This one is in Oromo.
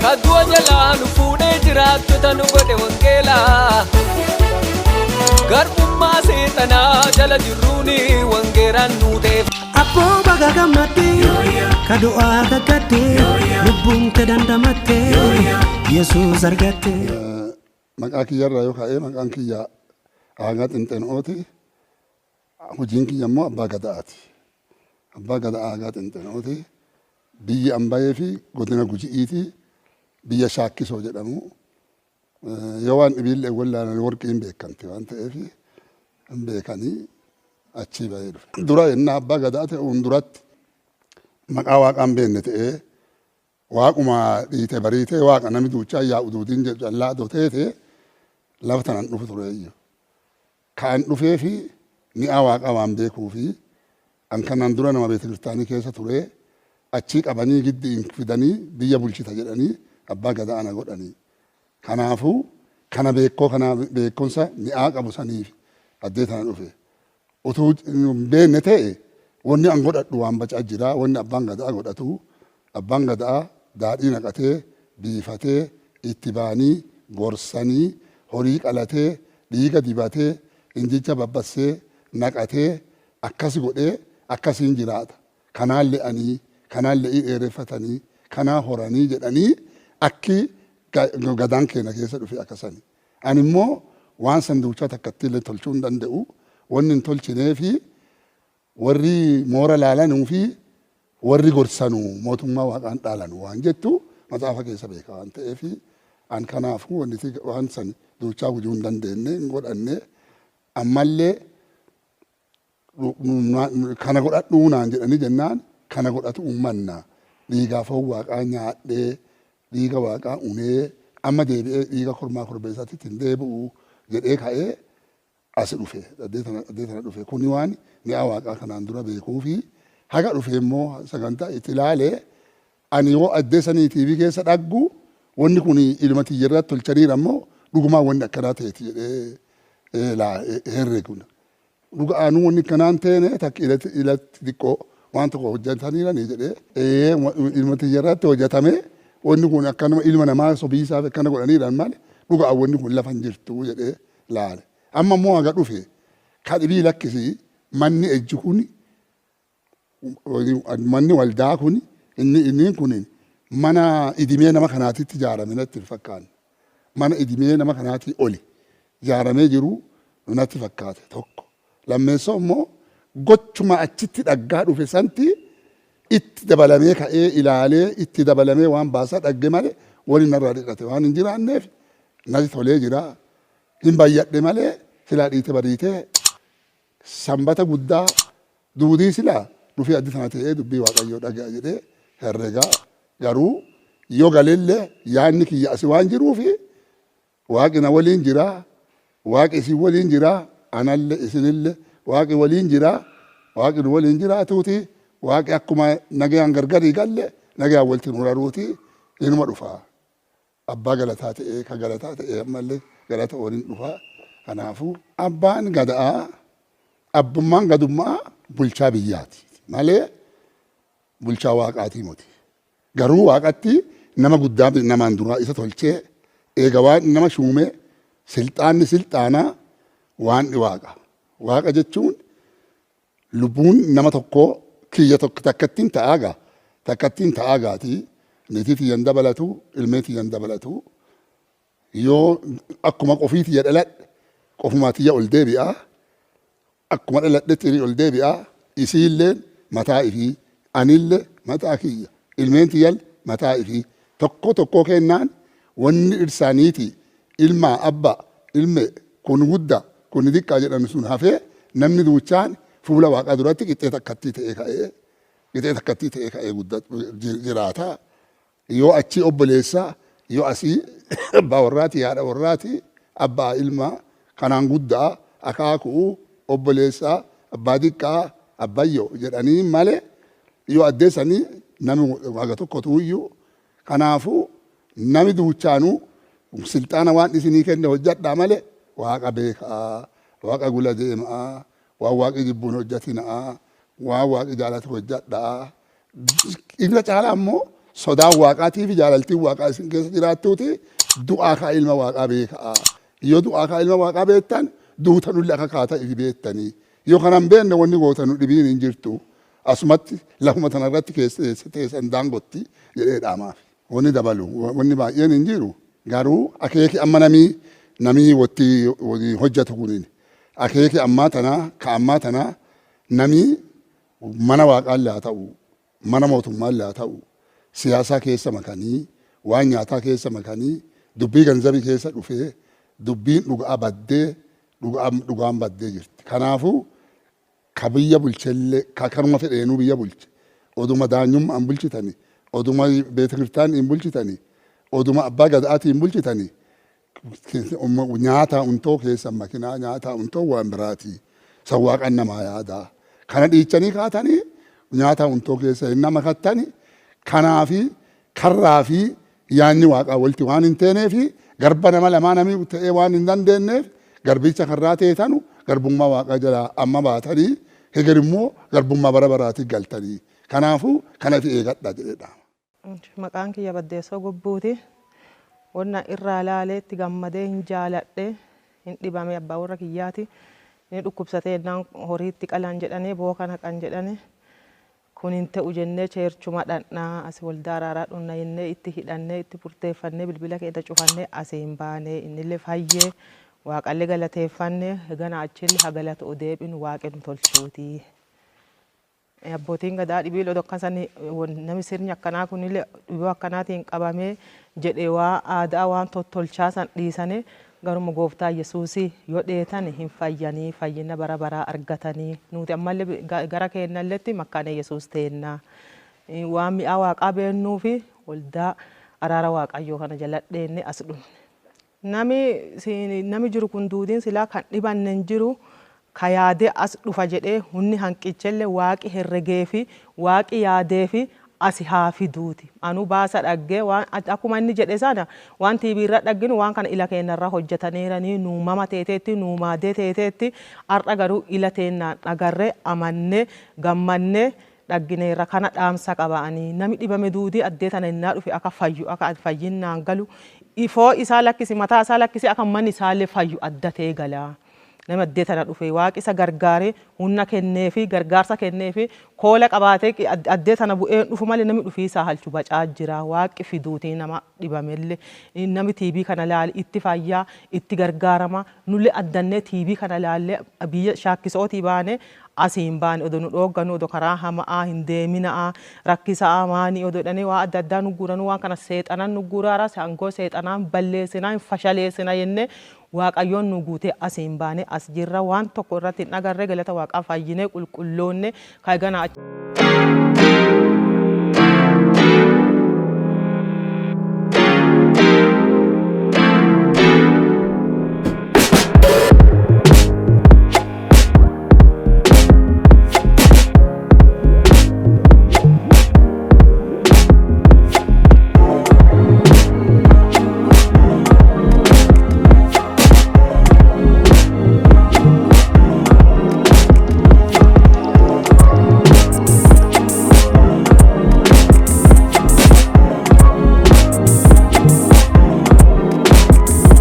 Ka du'a jalaa nu fuudhee jiraattota nu godhe wangeelaa. Garbummaa seexanaa jala jirruuni wangeeraan nu ta'e. Abboo baga gammadde, ka du'aa gaggadde, lubbuun te dandamatte, Yesuus argatte. Maqaa kiyyarraa yoo ka'e, maqaan kiyya Aagaa Xinxenooti. Hojiin kiyya immoo Abbaa Gadaati. Abbaa Gadaa Aagaa Xinxenooti. Biyyi an bahee fi godina Guji'iiti. Biyya Shaakkisoo jedhamu. Yoo waan dhibiillee wallaalan warqiin beekamti waan ta'eef hin beekanii achii bahee dhufe. Dura yennaa Abbaa Gadaa ta'uun duratti maqaa Waaqaan beenne ta'ee, Waaquma dhiite bariitee Waaqa nami duuchaa yaa'u duudiin jedhu callaa adoo teete lafa tanan dhufu tureeyyu. Ka an dhufee fi mi'aa Waaqaa waan beekuu fi an kanaan dura nama beetekiristaanii keessa turee, achii qabanii giddiin fidanii biyya bulchita jedhanii Abbaa Gadaa ana godhanii. Kanaafuu kana beekkoo kana beekkomsa mi'aa qabu saniif addee tana dhufe. Utuu hin beenne ta'e wanni an godhadhu waan bacaa jira. Wanni Abbaan Gadaa godhatu, Abbaan Gadaa daadhii naqatee, biifatee, itti ba'anii gorsanii, horii qalatee, dhiiga dibatee, injicha babbassee naqatee, akkas godhee akkasiin jiraata. Kanaan le'anii, kanaan le'ii dheereffatanii, kanaa horanii jedhanii akki Gadaan keena keessa dhufe akkasani. Ani immoo waan san duuchaa takkattiillee tolchuu hin dande'u. Wonni hin tolchineefi warri moora laalanuu fi warri gorsanu mootummaa Waaqaa hin dhaalanu waan jettu matsaafa keessa beeka waan ta'eef, an kanaafuu wonni waan san duuchaa hujuu hin dandeenne, hin godhanne. Ammallee kana godhadhuu naan jedhanii jennaan kana godhatu uummanna. Dhiigaa foon Waaqaa nyaadhee, dhiiga Waaqaa unee, amma deebi'ee dhiiga kormaa korbeessaatti hin deebi'u jedhee ka'ee asi dhufe. Addee tana dhufe. Kuni waan mi'a Waaqaa kanaan dura beekuu fi haga dhufe immoo sagantaa itti ilaalee, ani yoo addee sanii TV keessa dhaggu wanni kun ilma tiyya irratti tolchaniira immoo dhugumaan wanni akkanaa ta'eeti jedhee herreguna. Dhuga'aanuu wanni akkanaan teene takka ilatti ilatti xiqqoo waan tokko hojjetaniirani jedhee ilma tiyya irratti hojjetame, wanni kun akkanuma ilma namaa sobiisaaf akkana godhaniiran malee dhuga'aan wanni kun lafa hin jirtu jedhee laale. Amma immoo haga dhufe ka dhibii lakkisi, manni ejji kun, manni waldaa kun, inni kun mana idimee nama kanaatitti ijaarame natti hin fakkaanne. Mana idimee nama kanaatii oli ijaaramee jiru natti fakkaate tokko. Lammeessoo immoo gochuma achitti dhaggaa dhufe santi itti dabalamee ka'ee ilaalee itti dabalamee waan baasaa dhagge malee wani narraa dhiqate waan hin jiraanneef natti tolee jira. Hin bayyadhe malee silaa dhiite bariitee Sanbata guddaa duudii silaa dhufee addi tana ta'ee dubbii Waaqayyoo dhaga'a jedhee herregaa, garuu yoo galellee yaadni kiyya asi waan jiruufi Waaqi na waliin jira, Waaqi isin waliin jira, analle isinille Waaqi waliin jira, Waaqi nu waliin jiraatuuti, Waaqi akkuma nagayaan gargarii galle nagayaan walitti nu raruuti inuma dhufa. Abbaa galataa ta'ee, ka galataa ta'ee ammallee galata waliin dhufa. Kanaafuu Abbaan Gada'aa, abbummaan gadummaa bulchaa biyyaati malee bulchaa Waaqaatii moti. Garuu Waaqatti nama guddaa namaan duraa isa tolchee, eega Waaqni nama shuumee, silxaanni silxaanaa waan Waaqa. Waaqa jechuun lubbuun nama tokkoo kiyya tokko takkattiin ta'aa gaa, takkattiin ta'aa gaati, niitii tiyyan dabalatu, ilmee tiyyan dabalatu. Yoo akkuma qofii tiyya dhaladhe qofumaa tiyya ol deebi'a, akkuma dhaladhetti ol deebi'a. Isiilleen mataa ifii, anille mataa kiyya, ilmeen tiyyal mataa ifii, tokko tokkoo kennaan wanni dhirsaa niitii, ilmaa abba, ilme kun gudda kun diqqaa jedhan sun hafee, namni duuchaan fuula Waaqaa duratti qixxee takkattii ta'ee ka'ee, qixxee takkattii ta'ee ka'ee jiraata. Yoo achii obboleessa, yoo asii abbaa warraati, haadha warraati, abbaa ilmaa, kanaan guddaa, akaakuu, obboleessa, abbaa diqqaa, abbayyo jedhanii malee yoo addeessanii nami haga tokkotu iyyuu. Kanaafuu nami duuchaanuu silxaana waan isinii kenne hojjadhaa malee Waaqa beekaa, Waaqa gula deemaa, waan Waaqi jibbuun hojjatinaa, waan Waaqi jaalatu hojjadhaa. Irra caalaa immoo Sodaan waaqaatii fi jaalaltiin waaqaa isin keessa jiraattuuti du'aa kaa ilma waaqaa beekaa. Yoo du'aa kaa ilma waaqaa beektan duutanullee akka kaata ifi beektanii. Yoo kana hin beekne wanni gootanu dhibiin hin jirtu. Asumatti lafuma tanarratti keessa teessan daangotti jedhee dhaamaaf. Wanni dabalu wanni baay'een hin jiru. Garuu akeeki amma namii watti hojjetu kuniin akeeki ammaa tanaa ka ammaa tanaa namii mana waaqaallee haa ta'u, mana mootummaallee haa ta'u, siyaasaa keessa makanii, waan nyaataa keessa makanii, dubbii ganzabii keessa dhufee dubbiin dhugaa baddee, dhugaan baddee jirti. Kanaafuu ka biyya bulchellee ka kanuma fedheenuu biyya bulche, oduma daanyummaan bulchitani, oduma beetakiristaaniin bulchitani, oduma abbaa gadaatiin bulchitani, nyaata untoo keessa makinaa, nyaata untoo waan biraati. San waaqan namaa yaadaa. Kana dhiichanii kaatanii nyaata untoo keessa hin nama kattani. Kanaafi karraa fi yaanni waaqaa walitti waan hin teeneefi garba nama lamaa namii ta'ee waan hin dandeenyeef garbicha karraa teetanu garbummaa waaqaa jalaa amma baatanii heger immoo garbummaa bara baraatii galtanii. Kanaafuu kanati eegadha jedhee dhaama. Maqaan kiyya Baddeessoo Gobbuuti. Wanna irraa laalee itti gammadee hin jaaladhe, hin dhibame abbaa warra kiyyaati. Inni dhukkubsatee jennaan horiitti qalan jedhanii booka naqan jedhanii, kun hin ta'u jennee cheerchuma dhaqnaa, as waldaa araaraa dhunna jennee itti hidhannee itti murteeffannee bilbila keenya cufannee asiin baanee innillee fayyee waaqallee galateeffannee gana achillee hagalatu deebinu waaqi nu tolchuuti. Abbootiin gadaa dhibii lola akkasanii namni sirni akkanaa kunillee dhibee akkanaatiin qabamee jedhee waa aadaa waan tottolchaa san dhiisanii garuma gooftaa Yesuusii yoo dheetan hin fayyanii, fayyina bara baraa argatanii. Nuti ammallee gara keenyalleetti makkaana Yesuus teennaa. Waan mi'aa waaqaa beennuu fi waldaa araara waaqayyoo kana jala dheenne as dhufne. Nami jiru kun duudiin silaa kan dhibanne hin jiru. Ka yaadee as dhufa jedhee hunni hanqichellee waaqi herregee fi waaqi yaadee fi asi haa fiduuti. Anu baasa dhaggee waan akkuma inni jedhe sana waan TV irra dhagginu waan kana ila keenyarra hojjetaniiranii nuumama teeteetti nuumaadee teeteetti har'a garuu ila teennaan agarree amannee gammannee dhaggineerra. Kana dhaamsa qaba'anii nami dhibame duudii addee tana innaa dhufe akka fayyu, akka fayyinnaan galu, ifoo isaa lakkisi, mataa isaa lakkisi, akka manni isaallee fayyu addatee gala. Nama addee tana dhufe waaqi isa gargaaree humna kenneefi gargaarsa kenneefi koola qabaatee addee tana bu'ee dhufu malee namni dhufii isaa halchu bacaa jira. Waaqi fiduutii nama dhibamellee namni TV kana laale itti fayyaa itti gargaarama. Nullee addannee TV kana laallee biyya shaakkisootii baane asiin baane odoo nu dhooggannu, odoo karaa hamaa hin deeminaa, rakkisaa maanii odoo jedhanii waa adda addaa nu guuranuu, waan kana seexanan nu guuraara, sangoo seexanaan balleessinaa hin fashaleessina jennee waaqayyoon nu guutee asiin baane as jirra. Waan tokko irratti hin agarre, galata waaqaa fayyinee qulqulloonne kan ganaa.